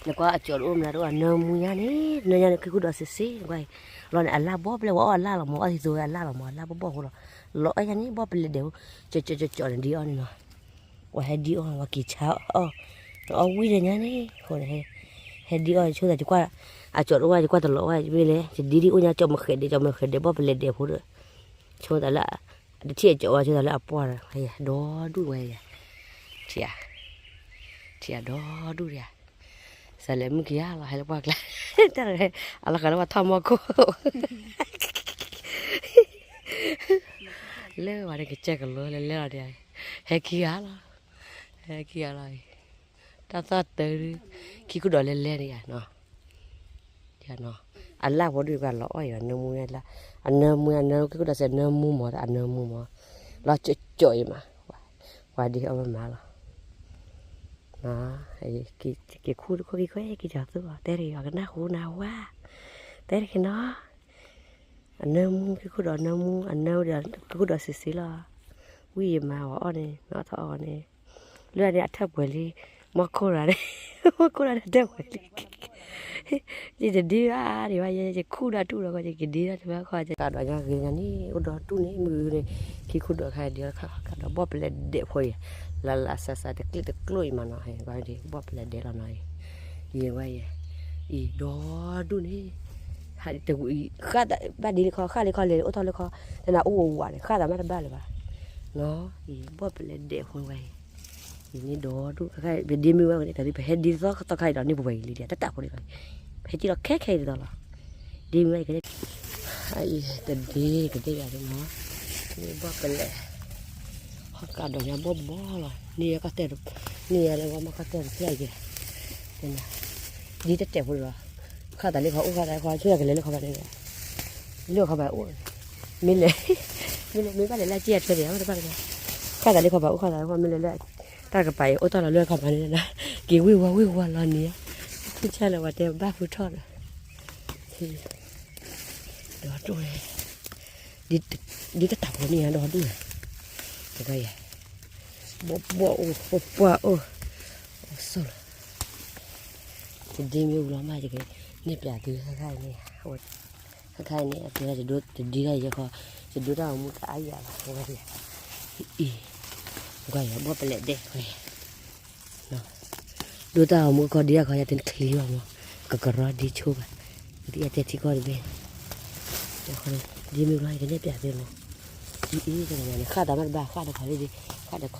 နကွၢ်အကၠီတအိၣ်မနုၤတအိၣ် အနၢမူညါန့ၣ် နၢညါန့ၣ် ခံခိၣ်ဒီးစ့စ့ နကွၢ်အံၤ လီၤန့ၣ် အလၣ်ဘီၣ်ပျဲၢ်ဝဲအီၣ်အလၣ်လီၤမး အီၣ်သံသိဝဲအလၣ်လီၤမး အလၣ်ဘီၣ်ဘီၣ်အဃိလီၤ လီၤအဲၣ်ညါန့ၣ် ဘီၣ်ပျဲၢ်ဒဲး ကၠီကၠီကၠီန့ၣ်ဒ်အီၣ်န့ၣ်လီၤ ပှၤဟဲဒ်အီၣ် ပှၤက့ၤဆါအီၣ် အီၣ်ဝံၤဒီးညါန့ၣ် အဃိန့ၣ် ဟဲဒ်အီၣ်ဆိသး ယကွၢ် အကၠီတအိၣ်ဝဲ ယကွၢ်တလီၤဝဲ မ့ၢ်လဲၣ် ယဒ်ဒ်အိၣ်ညါ ကၠီမ့ၢ်ဃဲးဒဲး ကၠီမ့ၢ်ဃဲးဒဲး ဘီၣ်ပျဲၢ်ဒဲးဖိဒီး ဆိသးလၢ တထံၣ်အကၠီဝဲ ဆိသးလၢအပှၢ်ဒီး ဒီဒူၣ်ဝဲယၤ ထံၣ်ဧါ ထံၣ်ဧါဒီဒူၣ်ဒံးဧါ စးလဲၤမုၢ်ကယၤလီၤ ဟဲလၢပှၢ်ကျါ တၢ်တဂၤ အလီၤဃာ်လၢပှၤထီၣ်မီၢ်ခိၣ် လၢဝဲဒၣ်ကစၢၢ်ကလိလဲၤလဲၤလီၤဒံး ဟဲခံဂၤလီၤ ဟဲခံဂၤလီၤ တၢ်သီၣ်တၢ်ဒု ခံခိၣ်ဒီးလဲၤလဲၤဒံးဧါနီၤ အလၣ်ဖိဒုးပှၤလီၤအီၣ်အံၤ အနၢမူလၢ အနၢမူ အနၢ ခံခိၣ်ဒီးစ့ အနၢမူမး အနၢမူမး လီၤကၠိကၠိအံၤမး ပှၤဒ်အီၣ်ဝဲမးလီၤ က့ၤခူၣ်တခိၣ်ခံခွဲး က့ၤကၠီၤသူၣ် တဲတဂ့ၤ အကနၣ်ဟူနၤဝါ တဲတဂ့ၤနီၤ အနၢမူ ခံခိၣ်ဒီးနၢမူ အနၢဒီး ခံခိၣ်ဒီးစ့စ့လီၤ ဝံယမၤဝဲအီၣ်န့ၣ် နအီၣ်ထီၣ်အီၣ်န့ၣ် လၢန့ၣ်အထၢၣ်ပှဲၤလံ မီၢ်ခိၣ်ရၤန့ၣ် မီၢ်ခိၣ်ရၤန့ၣ်အထၢၣ်ပှဲၤလံ ယတဒ့ဘၣ်ဒံးဘၣ် ယခူၣ်ဒီးတူၢ်ဒီး ယကဒ့ဒၣ်တဘၣ်ခီ ကးဒီးညါဂ့ၤညါန့ၣ် အိၣ်ဒီးတူၢ်န့ၣ် မုၢ်ဂ့ၤန့ၣ် ခံခိၣ်ဒီးခါဒံးခါ ကးဒီးဘီၣ်ပလဲၤဒဲးဖိအံၤ လၢလၢစးစးတကျ့ၣ်တကျိၣ်အံၤမးနီၤ ဘီၣ်ပလဲၤဒဲးလီၤနီၤ ယဝဲယဲ အံၤဒီးတူၢ်န့ၣ် ဃၣ်ဘၣ်ဒ်လၢခီ ဃၣ်လၢခီလဲၤအိၣ်ထီၣ်လၢခီ တနၤအိၣ်ဝးဝးန့ၣ် ဃၣ်သးမးတဘၣ်လၢၤဘၣ် နီၤ အံၤဘီၣ်ပလဲၤဒဲးဖိဝဲအံၤ အံၤန့ၣ်ဒီးတူၢ် ပဒ့မုၢ်ဝဲန့ၣ် တၢ်သ့ၣ် ပဟဲဒ့သီသီခါအံၤဒီးန့ၣ်ပဝဲအံၤလံဒီး တၢ်တၢ်ဖိန့ၣ် ဟဲက့ၤလီၤခဲခဲအံၤဒ်သိးလီၤ ဒ့မုၢ်ဝဲအံၤကဒ့ အံၤတဒ့ကဒ့ယၤန့ၣ်နီၤ န့ၣ်ဘီၣ်ပလဲၤ ဟီၣ်ကးဒီးညါဘီၣ်ဘီၣ်လီၤ န့ၣ်ယကတဲ န့ၣ်ယလၢဝဲမ့ၢ်ကတဲတဖျၢၣ်ယဲ ဒ်တတဲာ်ဖိလီၤ ဃၣ်သးလၢခီအိၣ်ဃၣ်သးလၢခီ ဆိယကလဲၤလၢခီဘၣ်န့ၣ် လၢခီဘၣ်အိၣ် မ့ၢ်လဲၤ မ့ၢ်လဲၤမ့ၢ်ဘၣ်လဲၤလၢကံၢ်အထွဲန့ၣ် အဝဲတဘၣ်ကလဲၤ ဃၣ်သးလၢခီဘၣ်အိၣ်ဃၣ်သးလၢခီ မ့ၢ်လဲၤလၢ တၢ်ကပၤအံၤ အိၣ်တ့ၢ်လီၤလၢခီဘၣ်န့ၣ် က့ၤဝ့ၢ်ဝါဝ့ၢ်ဝါလီၤန့ၣ် ဖုဆၢလၢပှၤတဲဘၣ်ဖုထီၣ်ဒီး ဒီးဒိၣ်ဝဲ ဒ်တၢ်ဖိန့ၣ်ဒီးဒိၣ်ဝဲ တကယၤ ဘီၣ်ဘီၣ်အိၣ် ပှၢ်ပှၢ်အိၣ် အိၣ်ဆိၣ်လီၤ ယဒ့မ့ၢ်ဝံၤလီၤမး ယကနဲၣ်ပၠးသု ခါခါအံၤန့ၣ် ခါခါအံၤန့ၣ် အကဲတဒ့တၢ်ယဲခီ ယဒိတၢ်ဂီၤမူတအါယၤလီၤ ဝဲဒၣ် အံၤ ကွၢ်ယၤ ဘီၣ်ပလဲၤဒဲးခွဲ ဒိတၢ်ဂီၤမူခီဒ်တၢ်ခီ ယတဲနချံဘၣ်မး ကကရီဒ်ဆိဘၣ် ဒ်အတဲထံကီၢ်တဘ့ၣ် ဒ်မ့ၢ်ဘျီ ယကနဲၣ်ပၠးသုလီၤ အံၤအံၤ တနၤန့ၣ် ဃၣ်သးမးတဘၣ် ဃၣ်တခီလံ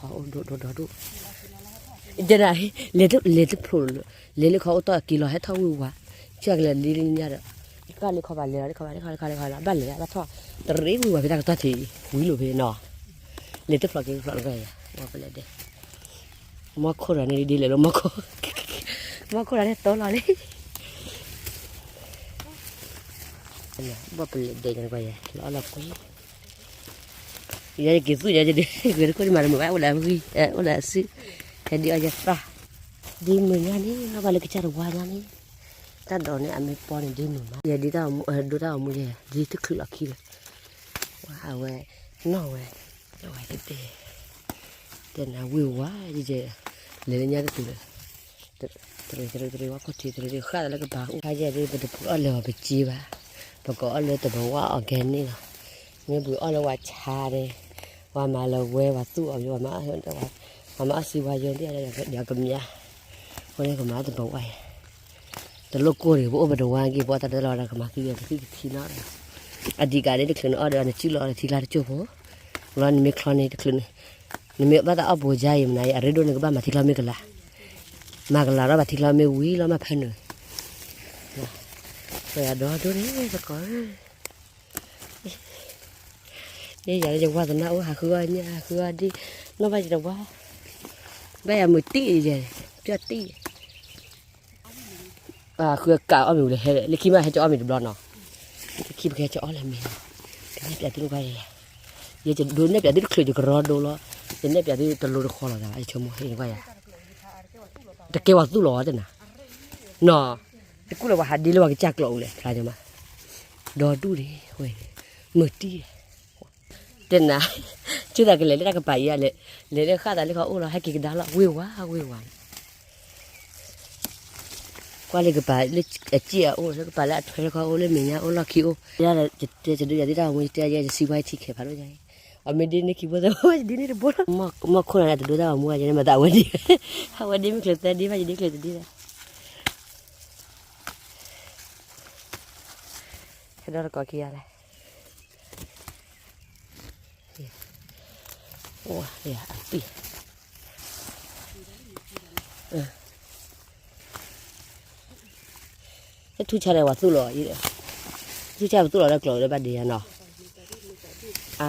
ဃၣ်တခီအိၣ်ဒိၣ်ဒိၣ်ဒိၣ်ဒိၣ် တနၤ လဲၤတဖျိ လဲၤလၢခီအိၣ်တီၢ်က့ၤလီၤ ဟဲထီၣ်ဝံၢ်ဝါ ဆၢကလဲၤလံလံညါဒီး ဃၣ်လၢခီဘၣ်လဲၤလီၤ လၢခီဘၣ် လၢခီဘၣ် လၢခီဘၣ် လၢဘၣ်လဲၤ ဘၣ်ထီၣ် တရံးဝံၢ်ဝါဖဲတၢ်ကတီၢ်ထံး ဝံၤလိာ်ဖဲနီၤ လဲၤတဖျိက့ၤတဖျိလၢခီယၤ ဘီၣ်ပလဲၤဒဲး မီၢ်ခိၣ်တဂၤန့ၣ်ဒ်လဲၣ်လၢမီၢ်ခိၣ် မီၢ်ခိၣ်တဂၤန့ၣ်တီလီၤလံ ဘီၣ်ပလဲၤဒဲးန့ၣ်ကွၢ်ယၤ လီၤအီၣ်လီၤကွံ ယက့ၤသူၣ်ယၤယဒုး ဂ့ၤတခိၣ်ဒ်မးတမုာ်ဘၣ် အိၣ်လၢအဂံၢ် အိၣ်လၢအစု ဟဲဒ်အီၣ်ယသၣ် ဒ်မုာ်ညါန့ၣ် ဘၣ်လၢကစၢ်တဝါညါန့ၣ် တၢ်ဒိးန့ၣ် အမ့ၢ်ပီန့ၣ်ဒ်မုာ်မး ယဒ်တၢ်အိၣ်မူ ဒိတၢ်အိၣ်မူယဲ ဒ်တချုးလီၤခံဒီး အဝဲ နီၢ်ဝဲ ဝဲကတဲ တဲနၤဝ့ၢ်ဝါ ယလဲၤလၢညါတတုၤလၢ တရံးတရံးတရံးဝဲခိၣ်ထံးတရံးတရံးဃၣ်လၢကပၤအိၣ်ခါယဲဒ် ပတပှ့ၤအီၣ်လၢၤပစ့ဘၣ် ပကအီၣ်လၢတဘဝ organic လီၤ မ့ၢ်ပှ့ၤအီၣ်လၢဝဲဆါန့ၣ် ဝဲမၤလၢဝဲ ဝဲသူၣ်အီၤ ဝဲမၤအီၣ်စံဝါယွၤသ့ၣ်ဒီးကမျၢၢ် အဃိန့ၣ်ကမၤအီၣ်တဘဝယဲ တလိၣ်ကိၢ်န့ၣ် ပအိၣ်ပတဝါက့ၤ ပအီၣ်တၢ်တလီၤဝဲဒီးကမၤသံဒီးပသံကထံနီၤ အဒံးကးန့ၣ်တချုးနအီၣ်ဒီးနစုလီၤအီၤတထံကျါတကၠိၢ်ဖိ လီၤနမ့ၢ်ချီန့ၣ်တချုးန့ၣ် နမ့ၢ်ဘၣ်သးအီၣ်ပိၤယါအံၤမနၤအံၤ အရ့ဒိၣ်န့ၣ်ကဘၣ်မၤထံချီမ့ၢ်ကလၤ မၤကလၤဒီးဘၣ်ထံချီမ့ၢ်ဝံၤလီၤမးဖဲနုာ် ပယၤဒီဒိၣ်န့ၣ်သကိး န့ၣ်ယၤလၢယဝါသနာအိၣ်ဟးဃုအီၣ်ညၣ်ဟးဃုအီၣ်ဒ့ၣ် နီၢ်ဘၣ်ယတဝါ ဘၣ်ယၤမုာ်တံၢ်ယဲ ပျီၢ်တံၢ် ဃုကးအီၣ်မ့ၤဝံၤလၢဟဲ လၢခံမးဟဲကၠီအီၣ်မ့ၤတဘျီနီၤ လၢခံပကဟဲကၠီအီၣ်လၢမ့ၤနီၤ ကနဲၣ်ပၠးသုနကွၢ်ယဲ ယဒိးနဲၣ်ပၠးသုတချုး ယကရီဒိလီၤ ယနဲၣ်ပၠးသုတလိၤတဃီလီၤ ယဆိကမိၣ်ဟဲနကွၢ်ယဲ တကဲဝဲသူၣ်လီၤဝဲတနၤ နီၤ တကူၣ်လၢပှၤဟးဒ့လၢပှၤကစၢ်ကျိးအူလဲၣ် ဖျါညီမး ဒီဒူၣ်န့ၣ် ဝဲ မုာ်တံၢ် တနၤ ဆူသးကလဲၤလၢတၢ်ကပၤအံၤ လဲၤလၢဃၣ်သးလၢခီအိၣ်လီၤ ဟဲက့ၤကဒါလီၤ ဝ့ၢ်ဝါ ဝ့ၢ်ဝါလီၤ ကွၢ်လၢကပၤလၢအစ့ၣ်အအိၣ် လၢကပၤလၢအထွဲတခီအိၣ် လၢမဲာ်ညါအိၣ် လီၢ်ခံအိၣ်, ယတဲယဒုးယၤသ့ၣ်တၢ်ဂီၤမူ ယတဲယဲယစံးဝါထံခဲးဖးဒိၣ်ညါ, အမ့ၢ်ဒ့န့ၢ်ခံဘိသၢဘိ ယဒ့န့ၢ်တဘိလီၤ, မ့ၢ်ခိၣ်နၢ်န့ၣ်တဒိတၢ်ဂီၤမူ ယန့ၣ်မၤသးအဝဲဒ့, အဝဲဒ့မ့ၢ်ချုးသၢဒ့ဘၣ် ယဒ့ချုးတဒ့လီၤ, ဟဲဒီတကိးခံဂၤလဲၣ်. အိၣ်အပ့ၢ်, ထူၣ်ဆါဒီးဝဲသူၣ်လီၤ, ထူၣ်ဆါပသူၣ်လီၤဒီးကျိးဒီးဘၣ်ဒံးယါနီၤ,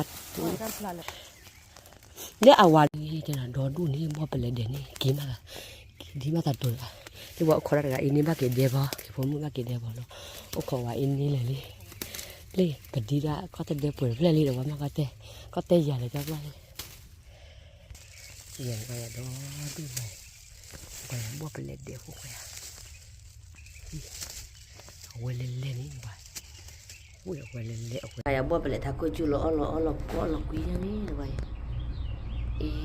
လၢအဝၤလံကဲဒီဒူၣ်န့ၣ် ဘီၣ်ပလဲၤဒဲးန့ၣ် က့ၤမး, က့ၤဒံးမးသးတိၤလၢ, လၢပှၤအိၣ်ခိးတၢ်တဂၤအံၤန့ၣ် ဘၣ်က့ၤဒဲးဘီ က့ၤဖိမုၣ်ဘၣ်က့ၤဒဲးဘီလီၤ, အိၣ်ခိးဝဲအံၤန့ၣ်လဲၣ်လံ, လၢပဒံးဒၣ်ကီၢ်တဒဲပှဲၤတဖျၢၣ်လံဒီး ပှၤမ့ၢ်ကီၢ်တဲ, ကီၢ်တဲယၤလၢတၢ်ပှၢ်လံ ယၤဒီဒူၣ်ဝဲ, ပှၤဘီၣ်ပလဲၤဒဲးဖိခွဲးဧါ, အဝဲလဲၤလဲၤန့ၣ်, ဝဲလဲၤလဲၤအဝဲ, ယဘီၣ်ပလဲၤထးခိၣ်ကၠူၣ်လီၤအီၣ်လီၤအီၣ်လီၤကွီၢ်လီၤကွံညါန့ၣ်တဝဲ, အ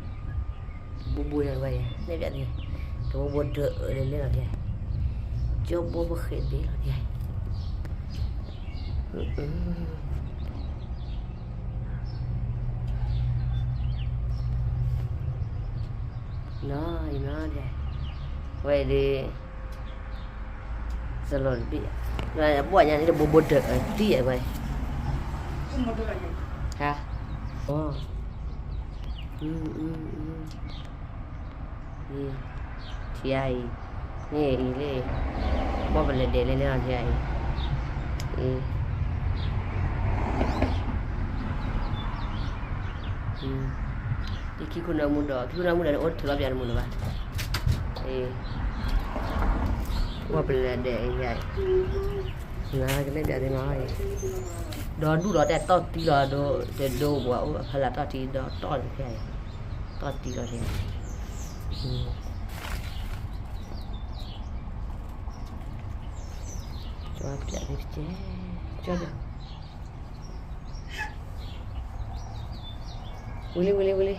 ့, ဘိဘိယၤတဝဲ, နဲၣ်ပျးသ့, တဘိဘိဒၢအၢလဲၤလဲၤလီၤဖဲ, ကၠီဘီပဃဲးဒဲးလီၤဖဲ နီၤ, နီၤ, ဝဲဒၣ်, စလီၤတဘ့ၣ်, ဘီၣ်ညါန့ၣ်တဘိဘိဒၢအၢတံၢ်အဝဲ, ဟါ, ထံအံၤ, န့ၣ်အံၤလၢ, ဘီၣ်ပလဲၤဒဲးလဲၤလဲၤလီၤထံအံၤ, အ့ ယခံခိၣ်နၢမူဒီး ခံခိၣ်နၢမူဒီးန့ၣ် အိၣ်ထုးလီၤပျးတမုာ်လၢၤဘၣ်, အ့ ဘီၣ်ပလဲၤဒဲးအံၤ, နကနဲၣ်ပျးသ့နီၤ, ဒီဒူၣ်လီၤတဲတီၢ်တံၢ်လီၤ, တဒိပှၤအိၣ်ဖးလၢတီၢ်တံၢ်ဒီးတီၢ်န့ၣ်ဖဲ, တီၢ်တံၢ်လီၤဖဲ, ကၠီပျးသ့တကဲ, ကၠီဒီး, ဝံၤလံ ဝံၤလံ ဝံၤလံ,